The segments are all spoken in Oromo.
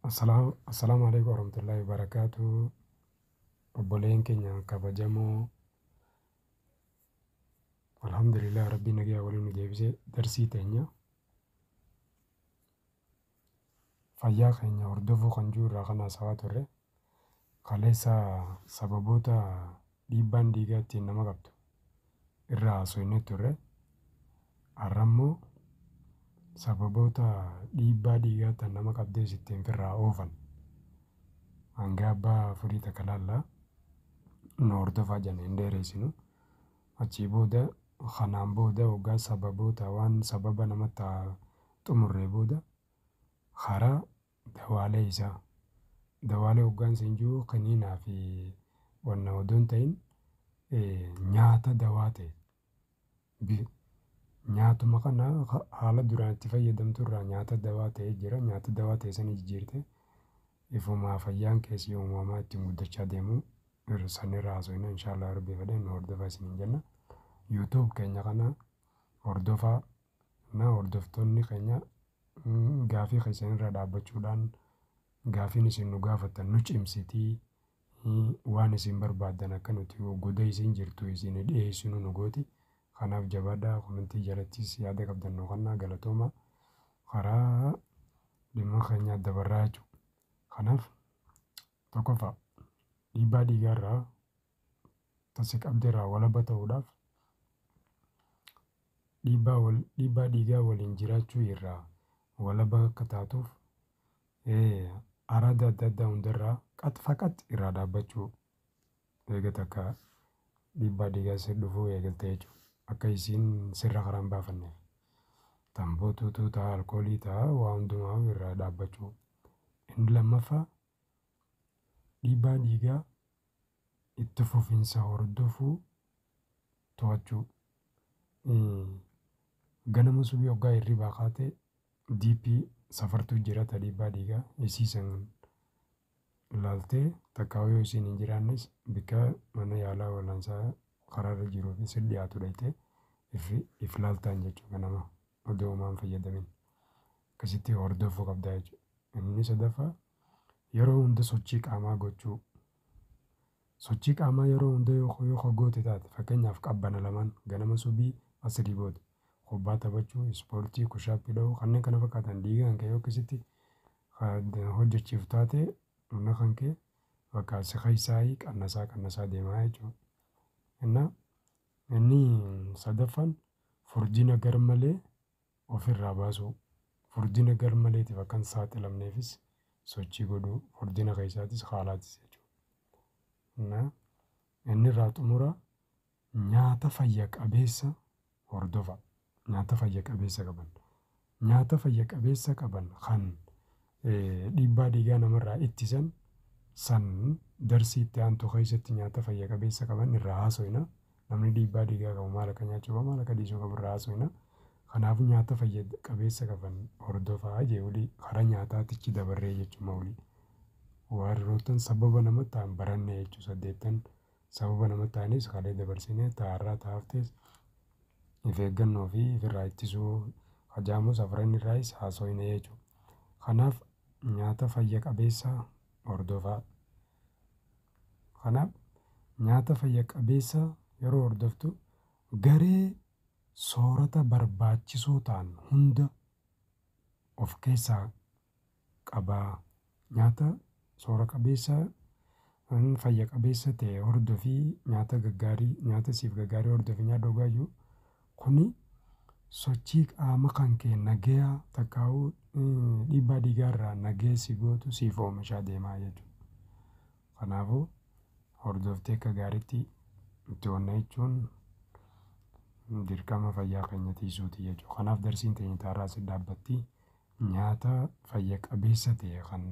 Assalaamu alaikum warahmatullahi wabarakaatu. Obboleen keenya kabajamoo, alhamdulillah, rabbiin nagayaa waliin nu deebisee. Darsii teenya fayyaa keenya hordofuu kan jiru irraa kan haasawaa turre. Kaleessa sababoota dhiibbaan dhiigaa ittiin nama qabdu irraa haasofnee turre. Har'a immoo sababoota dhiibbaa dhiigaa tan nama qabdees ittiin ofirraa oofan hanga abbaa furii takka laallaa, nu hordofaa jenna, hin dheereessinu. Achii booda, kanaan booda, waggaa sababoota waan sababa namatti xumurree booda karaa dawaalee isaa, dawaalee hoggaan siin jiru kiniinaa fi wanna odoo hin ta'in, nyaata dawaa ta'e, nyaatuma kana haala duraan itti fayyadamtu irraa nyaata dawaa ta'e jira. Nyaata dawaa ta'e sanii jijjiirte ifumaa fayyaan keessi uumamaa ittiin guddachaa deemu sanirraa haasofna, inshallah rabbi fedhe. Nu hordofaa isiniin jenna. YouTube keenya kana hordofaa na hordoftoonni keenya gaafii keessan irra dhaabbachuudhaan gaafiin isin nu gaafattan nu cimsitii, waan isin barbaaddan akka nuti goda isin jirtu isin dhiyeessinu nu gooti. Kanaaf jabaadhaa, komentii jalattis yaada qabdan nu kennaa. Galatooma. Karaa dhimma keenya dabarraa jechuudha. Kanaaf tokkoffaa, dhiibbaa dhiigaa irraa tasi qabde irraa walaba ta'uudhaaf, dhiibbaa dhiigaa waliin jiraachuu irraa walaba akka taatuuf, araada adda addaa hundarraa qax irraa dhaabbachuu, eega takka dhiibbaa dhiigaa si dhufuu eegalte jechuudha. Akka isiin sirra karaa hin baafanneef. Tamboo tuutuu ta'a, alkoolii ta'a, waa hundumaa irraa dhaabbachuu. Inni lammaffaa, dhiibbaa dhiigaa itti fufinsa hordofuu to'achuu. Ganama subii hoggaa hirribaa kaatee DP safartuu jira, ta dhiibbaa dhiigaa isii san laaltee, takka yoo isiin hin jiraannes bikka mana yaalaa wal'aansaa karaarra jiruu fi si dhiyaatu dhayitee if laaltaan jechuudha, ganama odoo homaa hin fayyadamin. Akkasitti hordofuu qabdaa jechuudha. Inni sadaffaa, yeroo hunda sochii qaamaa gochuu. Sochii qaamaa yeroo hunda yoo goote taate, fakkeenyaaf qabbana lamaan, ganama subii, asrii booda kubbaa taphachuu, ispoortii, push-up dha'uu, kanneen kana fakkaatan, dhiiga kan kee yoo akkasitti hojjechiiftu taate, humna kan kee bakka si keessaa qannasaa qannasaa deemaa jechuudha. Innaa inni sadaffaan, furdina garmalee ofirraa baasuu. Furdina garmaleetiif akka hin saaxilamneefis sochii godhuu, furdina keessaatis haalaatis jechuudha. Innaa inni irraa xumura, nyaata fayya qabeessa hordofa. Nyaata fayya qabeessa qaban. Nyaata fayya qabeessa qaban kan dhiibbaa dhiigaa namarraa ittisan san darsii itti aantu keessatti nyaata fayya qabeessa qaban irraa haasofna. Namni dhiibbaa dhiigaa qabu maal akka nyaachuu qabu, maal akka dhiisuu qabu irraa haasofna. Kanaafuu nyaata fayya qabeessa qaban hordofaa jee olii karaa nyaataatichi dabarree jechuudha olii. Warroottan sababa nama ta'an baranne jechuudha. Saddeettan sababa nama ta'anis kalee dabarsinee, ta'arraa ta'aftes if eeggannoo fi ifirraa ittisuu hajaamus afran irraayis haasofne jechuudha. Kanaaf nyaata fayya qabeessa hordofaa. Kanaaf nyaata fayya qabeessa yeroo hordoftu garee soorata barbaachisoo ta'an hunda of keessaa qabaa. Nyaata soora qabeessa, fayya qabeessa ta'e hordofii, nyaata gaggaarii, nyaata siif gaggaarii hordofii nyaadhu dhugaayyuu. Kuni sochii qaama kan kee nagayaa takkaa'uu dhiibbaa dhiigaa irraa nagaya si gootu siif oomishaa deemaa jechuudha. Kanaafuu hordoftee akka gaariitti itti wanna jechuun dirqama fayyaa keenya tiisuuti jechuudha. Kanaaf darsiin teenya taarraa si dhaabbatti. Nyaata fayya qabeessa ta'e kan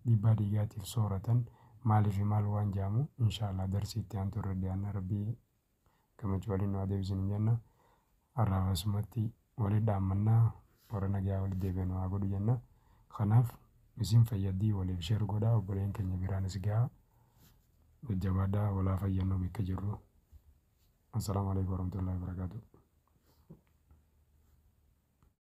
dhiibbaa dhiigaatiif sooratan maalii fi maal waan jedhamu inshaallah darsii itti aantu irra dhiyaanna. Rabbii gammachuu waliin nu adeemsin hin jenna. Har'aaf asumatti walitti dhaammannaa, warra nagayaa walitti deebi'an haa godhu jenna. Kanaaf isin fayyadii waliif share godhaa, obboleen keenya biraanis gahaa. Jajjabaadhaa, walaa fayyannuu bakka jirru. Assalaamu alaikum warahmatullahi wabarakatuh.